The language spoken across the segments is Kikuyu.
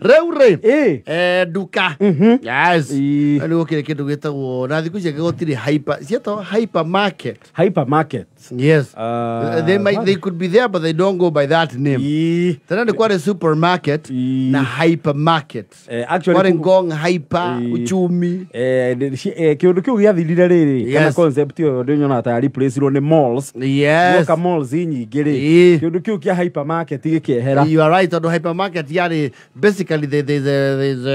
Rĩu rĩ, nduka, yes, nĩ gũkĩrĩ kĩndũ gĩtagwo na thikũ ici gũtirĩ hyper, ciĩtagwo hypermarket. Hypermarket. Yes. They might, they could be there, but they don't go by that name. Tena nĩ kwarĩ supermarket na hypermarket. Actually kwarĩ Ngong hyper, Uchumi. Kĩũndũ kĩu gĩathirire rĩrĩ kana concept ĩyo ndĩnyonaga ta replace-irwo nĩ malls. Guoka malls nyingĩ rĩ, kĩũndũ kĩu kĩa hypermarket gĩkĩehera. You are right, tondũ hypermarket yarĩ basically there's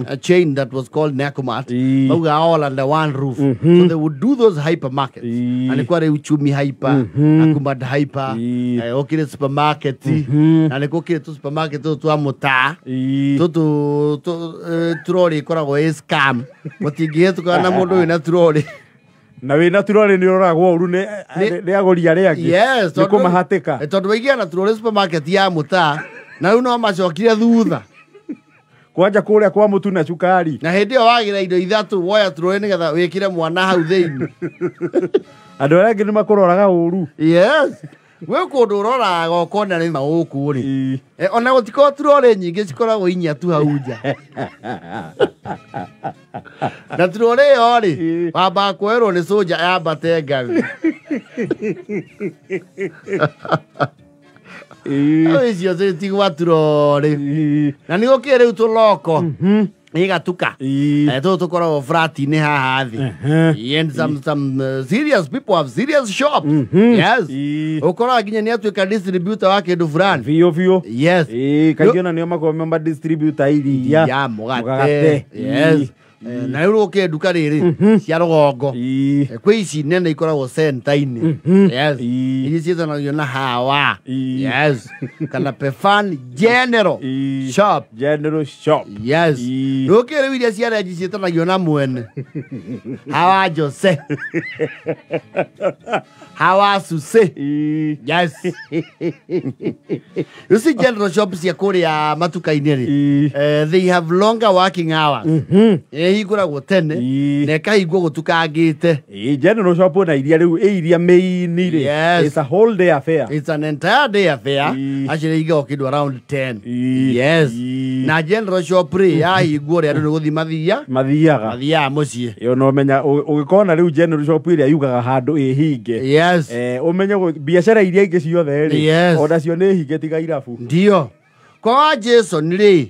a chain that was called Nakumatt. Mauga all under one roof. So they would do those hypermarkets. Na nĩ kwarĩ Uchumi hyper, Nakumatt hyper, ũkĩrĩ supermarket, na nĩ gũkĩrĩ tũ supermarket tũtũ twa mũtaa. Tũtũ turori ĩkoragwo ĩ scam. Mũtingĩhĩtũkana na mũndũ wĩna turori. Na wĩna turori nĩ ũroragwo ũru nĩ nĩ agũri arĩa angĩ. Yes, nĩ kũmahatĩka. Tondũ waigĩa na turori supermarket ya mũtaa, na rĩu no macokire thutha. Kwanja kũrĩa kwa mũtu na cukari. Na hĩndĩ ĩyo wagĩra indo ithatũ, woya turori nĩgetha wĩkĩre mwana hau thĩinĩ. Andũ arĩa angĩ nĩ makũroraga ũru. Yes, gwĩ kũndũ ũroraga ũkona nĩ gũkũ rĩ, ona gũtikorwo turori nyingĩ, cikoragwo inya tu hau nja, na turori ĩyo rĩ, wambaga kuoerwo nĩ cũnja yambate ngathĩ. Hau icio citigwa turori. Na nĩ gũkĩrĩ rĩu tũloko igatuka. Tũtũ tũkoragwo frat-inĩ haha thĩ. And some serious people have serious shops. Yes. Ũkoraga nginya nĩ atuĩka distributor wa kĩndũ fulani. Biũ biũ. Yes. Kaingĩ ona nĩo makoragwo me madistributor iria. Ya mũgate. Yes. Na rĩu rũkĩ nduka rĩrĩ cia rũgongo. Kwĩ ici nene ikoragwo center-inĩ. Yes. Iria ciĩtanagio na hawa. Yes. Kana Pefan General Shop. General Shop. Yes. Rũkĩ rĩu iria cia renji ciĩtanagio na mwene. Hawa Jose. Hawa Suse. Yes. You see general shops cia kũrĩa matuka-inĩ rĩ, they have longer working hours. Ĩhingũragwo tene na ĩkahingwo gũtukangĩte. General shop na iria rĩu ĩ iria main rĩ. Yes. It's a whole day affair. It's an entire day affair. Actually igagwo kĩndũ around 10. Yes. Na general shop rĩ, yahingwo rĩ, andũ nĩ gũthiĩ mathia mathiaga. Mathiaga mũciĩ. Ĩyo no menya ũgĩkona rĩu general shop ĩrĩa yugaga handũ ĩhinge. Ũmenye biacara iria ingĩ ciothe rĩ, onacio nĩ hinge tiga irabu. Ndio. Kwa Jason rĩ,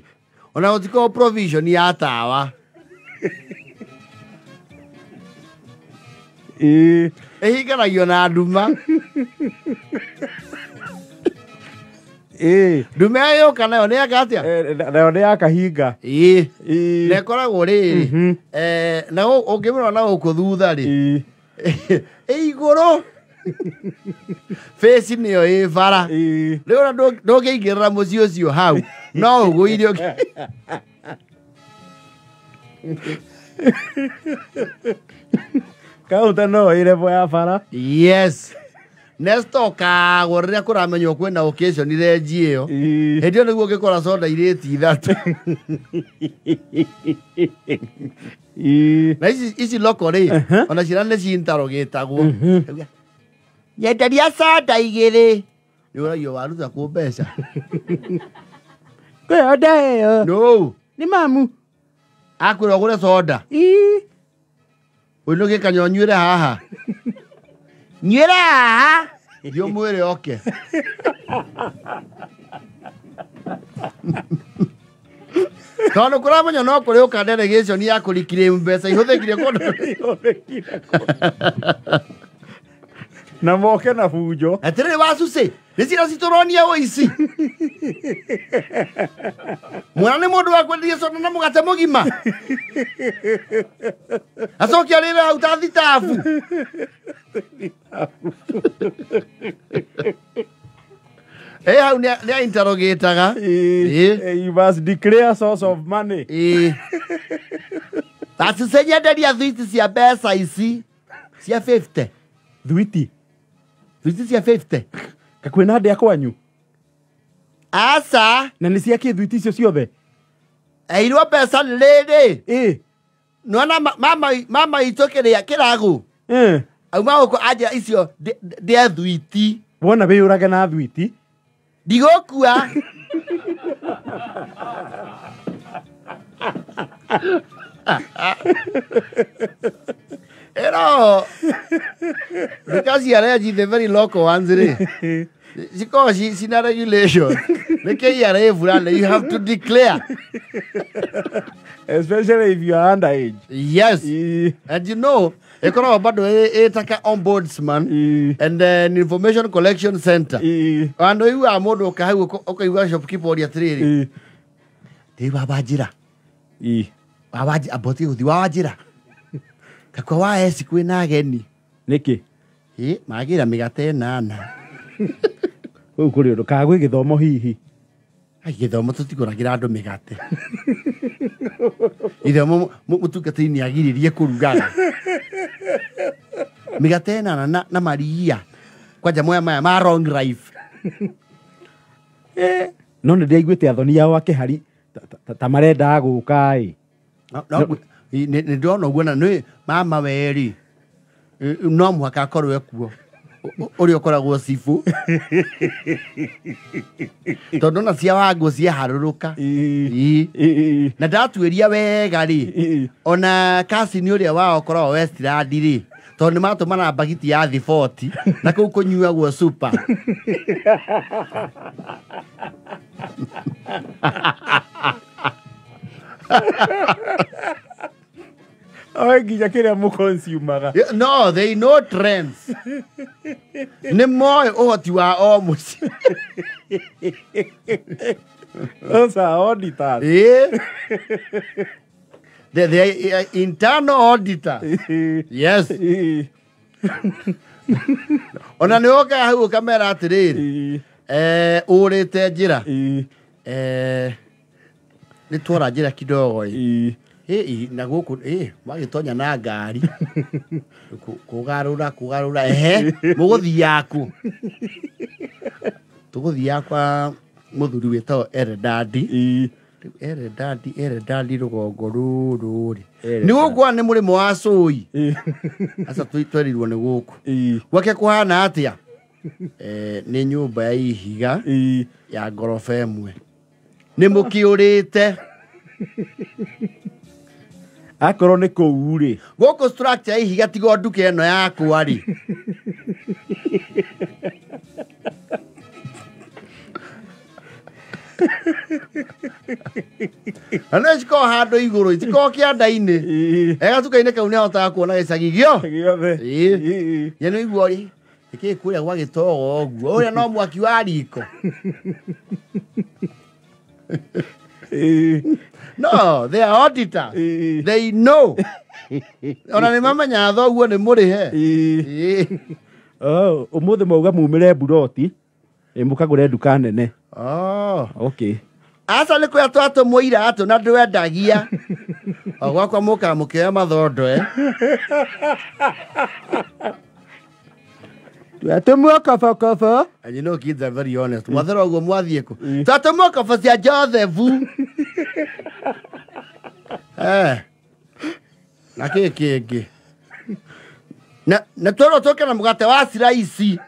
ona gũtikorwo provision ya tawa. Ĩhinganagio na nduma. Nduma ĩyo yũka nayo nĩ yaka atĩa? Nayo nĩ yakahinga. Ĩĩ. Na ĩkoragwo rĩrĩ, na ũngĩmĩrora na gũkũ thutha rĩ, ĩ igũrũ, face nĩyo ĩ bara. Rĩu ona ndũngĩingĩrĩra mũciĩ ũcio hau, no ũgũire Kaunta no ĩ level ya bara. Yes. Nestokagwo rĩrĩa kũramenywo kwĩna occasion renji ĩyo. Hĩndĩ ĩyo nĩguo ũngĩkora soda irĩti ithatũ. Na ici loko rĩ, ona ciana nĩ cintarogĩtagwo. Nyenderia soda igĩrĩ. Nĩ ũragio waruta kũ mbeca. Kwĩ ndaheo. No. Nĩ mamu. Akwĩra ũgũre soda. Ũinũke kanyua nyuĩre haha. Nyuĩra haha. Thiĩ ũmwĩre oke. Tondũ kũramenya no kũrĩ ũka delegation ya kũrikire mbeca ihũthĩkire kũndũ. Ihũthĩkire kũndũ. Na moke na bunjo. Atĩrĩrĩ wacucĩ, nĩ cira citũronia ũici. Mwana nĩ mũndũ wa kwenderia soda na mũgate mũgima. Acoke arĩre hau ta thitabu. Hau nĩ interrogataga. You must declare source of money. Wacucĩ, nyenderia thwiti cia mbeca ici cia 50. Thwiti? Thwiti cia 50. Kakwĩna ndĩa kwanyu? Aca. Na nĩ cia kĩ thwiti icio ciothe? Eirwo mbeca nĩ rĩrĩ. Nĩwona mama itũ kĩrĩa kĩragu. Auma gũkũ anjĩra icio ndĩe thwiti. Wona wĩyũrage na thwiti? Ndigũkua. Ero nduka cia renji the very local ones rĩ cikoragwo cina regulation. Nĩ KRA fulani you have to declare. Especially if you are underage. Yes. And you know, ĩkoragwo bado ĩtaka ombudsman and then information collection center. Andũ iguaga mũndũ ũka hau ũkaigua shopkeeper ũria atĩrĩrĩ, ndĩ wa Wanjĩra. Wa Wanjĩra, abotie gũthiĩ wa Wanjĩra. Kakwa wa eci kwĩna ageni. Nĩkĩ? Ĩ, magĩra mĩgate ĩnana. Kũu kũrĩ ũndũ kana gwĩ gĩthomo hihi. Ai, gĩthomo tũtigũragĩra andũ mĩgate. Ithomo mũtungatĩri nĩ agiririe kũrugaga. Mĩgate ĩnana na maria. Kwanja moya maya ma wrong life. No nĩ ndĩraiguĩte athoni ao a Kĩhari ta marendaga gũka ĩ. Nĩ ndĩrona ũguo na nĩ mama we rĩ, no mũhaka akorwo ekuo. Ũrĩa ũkoragwo cibũ. Tondũ ona cia Wangũ ciaharũrũka. Na ndatuĩria wega rĩ, ona kasini ũrĩa wao ũkoragwo Westland rĩ, tondũ nĩ matũmana mbagiti ya thiboti na kũu kũnyuagwo super. Oe nginya kĩrĩa mũconsumaga. No, they know trends. Nĩ moĩ ũhoti wa o mũciĩ. Those are auditors. They are internal auditors. Yes. Ona nĩ ũkaga hau ũkamera atĩrĩrĩ, ũrĩte njĩra. Nĩ twora njĩra kidogo ĩ. Na gũkũ magĩtonya na ngari kũgarũra kũgarũra ehe mũgũthiaga kũ? Tũgũthiaga kwa mũthuri wĩtagwo Eredadi. Eredadi Eredadi rũgongo rũrũ rĩ nĩ gũkũ nĩ mũrĩmo wa Cũi. Aca twerirwo nĩ gũkũ. Gwake kũhana atĩa? Nĩ nyũmba ya ihiga ya ngoroba ĩmwe. Nĩ mũkĩũrĩte. Akorwo nĩ kũu rĩ. Gũkũ structure ya ihiga tiga nduka ĩno yakwa rĩ. Na no cikoragwo handũ igũrũ, itikoragwo kĩanda-inĩ. Gatuka-inĩ kau nĩ ahotaga kuona gĩcagi gĩothe. Ye nĩ ũigua rĩ, nĩkĩĩ kũrĩa gwa gĩtogo ũguo? Ũrĩa no mwaki wa riko. No, they are auditors. They know. Ona nĩ mamenyaga thoguo nĩ mũrĩhe. Oh, ũmũthĩ mauga mumĩre mburoti, mũkagũre nduka nene. Oh. Okay. Aca nĩ kũrĩa twatũmwo iratũ na ndwendagia. O gwakwa mũkaga mũkĩoya mathondo Twatũmwo kobokobo. And you know kids are very honest. Mwathera ũguo mwathiĩ kũ? Twatũmwo kobo cia Joseph. Na kĩ kĩngĩ? Na twerwo tũke na mũgate wa slice.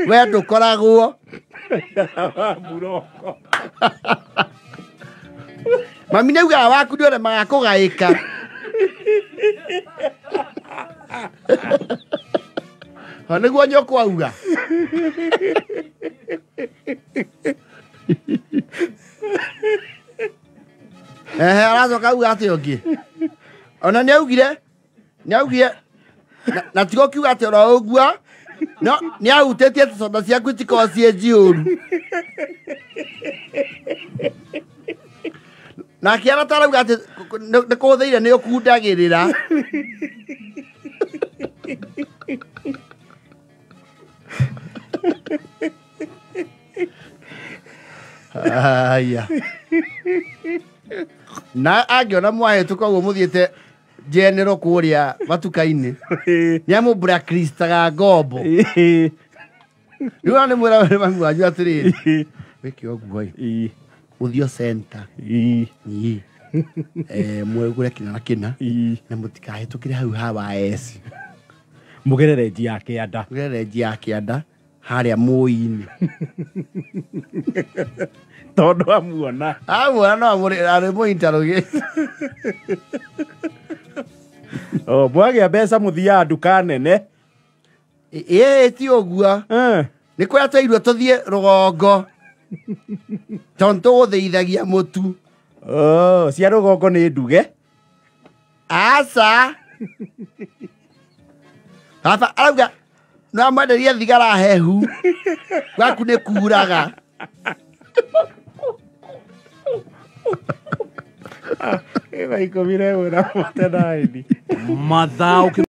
We ndũkoragwo. Mburoko. Mami nĩ augaga waku nĩ ũremaga kũgaĩka. Nĩguo nyũkwa auga. Aracoka auga atĩa ũngĩ? Ona nĩ augire, na tigo kiuga atĩ oro ũguo, no nĩ ahutĩtie atĩ soda ciaku itikoragwo ciĩ njihũru. Na akĩara ta arauga atĩ nĩ kũhũthĩire nĩ ũkundagĩrĩra. Aya. Na angĩona mwahĩtũka ũguo mũthiĩte njenero kũrĩa matuka-inĩ, nĩ amũblacklistaga ngombo. Rĩu ona nĩ mwĩra mami wanyu atĩrĩrĩ, wĩke ũguo ĩ, ũthiĩ center. Mwegũre kĩna na kĩna, na mũtikahĩtũkĩre hau ha wa eci. Mũgerere njia ya kĩanda. Mũgerere njia ya kĩanda. Harĩa mũi-inĩ. Tondũ amuona. Amuona no arĩ mũinterrogate. Oh, mwagĩa mbeca mũthiaga nduka nene. Ĩĩ ti ũguo. Nĩ kũrĩa tweirwo tũthiĩ rũgongo. Tondũ tũgũthĩithagia mũtu. Oh, cia rũgongo nĩ nduge. Aca. Baba arauga no amwenderie thigara hehu. Gwaku nĩ kuraga. Ĩthaa 11:49. Mathaa.